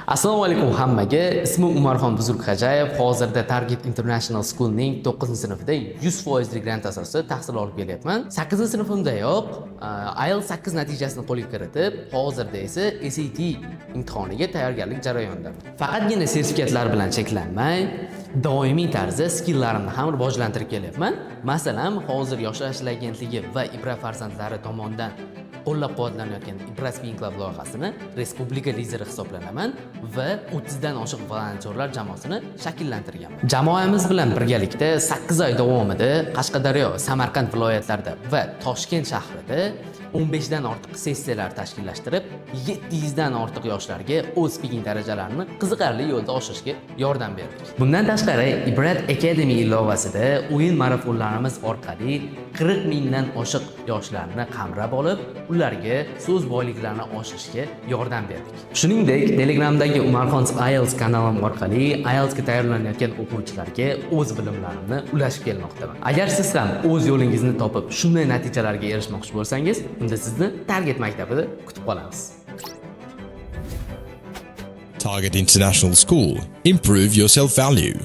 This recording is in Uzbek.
Assalomu alaykum hammaga. Ismim Umarxon Buzurgxo'jayev. Hozirda Target International Schoolning 9-sinfida 100% grant asosida tahsil olib kelyapman. 8-sinfimdayoq IELTS 8 natijasini qo'lga kiritib, hozirda esa SAT imtihoniga tayyorgarlik jarayonidaman. Faqatgina sertifikatlar bilan cheklanmay, doimiy tarzda skilllarimni ham rivojlantirib kelyapman. Masalan, hozir Yoshlar ishlar agentligi va Ibrat farzandlari tomonidan qo'llab-quvvatlanayotgan Ibrat Speaking Club loyihasini respublika lideri hisoblanaman va 30 dan oshiq volontyorlar jamoasini shakllantirganman. Jamoamiz bilan birgalikda 8 oy davomida Qashqadaryo, Samarqand viloyatlarida va Toshkent shahrida 15 dan ortiq sessiyalar tashkillashtirib, 700 dan ortiq yoshlarga o'z speaking darajalarini qiziqarli yo'lda oshirishga yordam berdik. Bundan tashqari, Ibrat Academy ilovasida o'yin marafonlarimiz orqali 40 mingdan oshiq yoshlarni qamrab olib, ularga so'z boyliklarini oshirishga yordam berdik. Shuningdek, Telegramdagi Umarxon IELTS kanalim orqali IELTS ga tayyorlanayotgan o'quvchilarga o'z bilimlarimni ulashib kelmoqdaman. Agar siz ham o'z yo'lingizni topib, shunday natijalarga erishmoqchi bo'lsangiz, unda sizni Target maktabida kutib qolamiz. Target International School. Improve your self value.